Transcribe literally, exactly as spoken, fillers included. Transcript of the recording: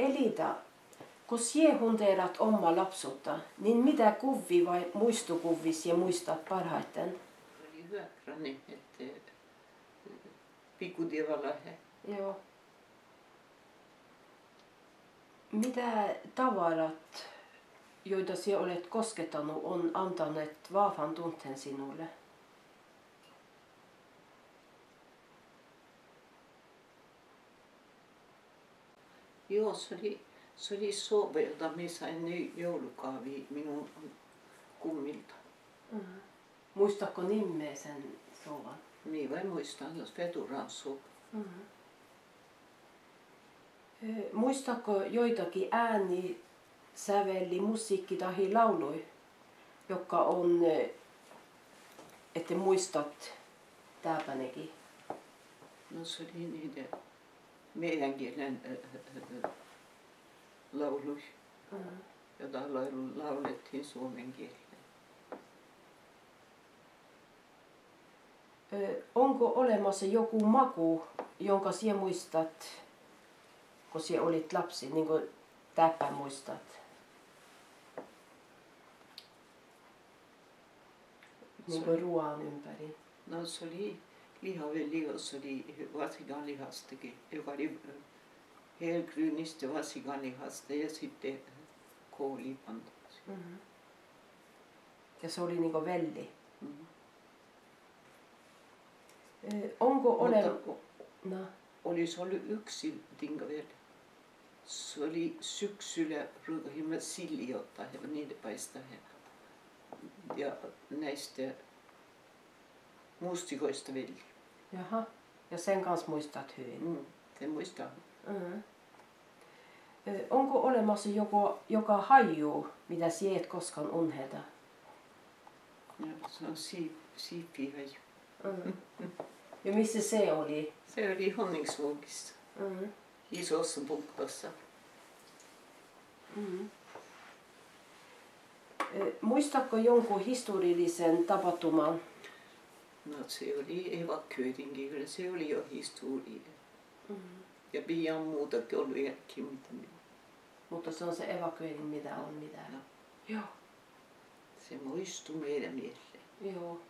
Elida, go sieđ hunderat omma lapsutta, nin mida guvvi vai muistuguvvi sieđ muistat parhaiten? Oli Hyökkrani, et, eh, Pikudjevalahe. Joo. Mida tavarat, joita sieđ olet goskettanu, on antaneet vāfan tunten sinulle? Joo, se oli, se oli sova, jota mii saimme joulugavi minun gummilta. Mhm. Muistatko nimeä sen sovan? Mii vai muistan, jos Feturan sova. Mhm. Eh, muistatko joitakin äänisävelli, musiikki tahi lauluid, jokka on, eh, et muistat dābänegi? No se oli niitä meidän kielen, eh, eh, eh, lauluid, mhm, jota lau-, laulettiin suomen kielellä. Ö, onko olemassa joku maku, jonka sieđ muistat, go sieđ olit lapsi, niinko dābban muistat? Niinko ruoan ympäri. No se oli lihavelli, se oli vasikanlihastakin, joka oli helgrynistä vasikanlihasta ja sitten kål i panna. Mhm. Ja se oli niinko velli. Mhm. Eh, onko ole-, mutta o-, na, olisi ollut yksi tinka vielä. Se oli syksyllä ruukasimme silliä ottaa ja niitä paistaa ja, ja näistä mustikoista velli. Jaha. Ja sen kanssa muistat hyvin? Mm, sen muistan. Mhm. Eh, onko olemassa joku, joka haju, mitä sieđ et koskaan unohda? Ja, se on si-, siipihaju. Mhm. Ja missä se oli? Se oli Honningsvågissa. Mhm. Isossa buktassa. Mhm. Eh, muistatko jonkun historiallisen tapahtuman? No, se oli evakueringi, kyllä se oli jo historia. Mhm. Ja pian muutakin oli jälkeen, mutta niin. Mutta se on se evakuering, mitä on, mitä. Joo. Joo. Se muistuu meidän mieleen. Joo.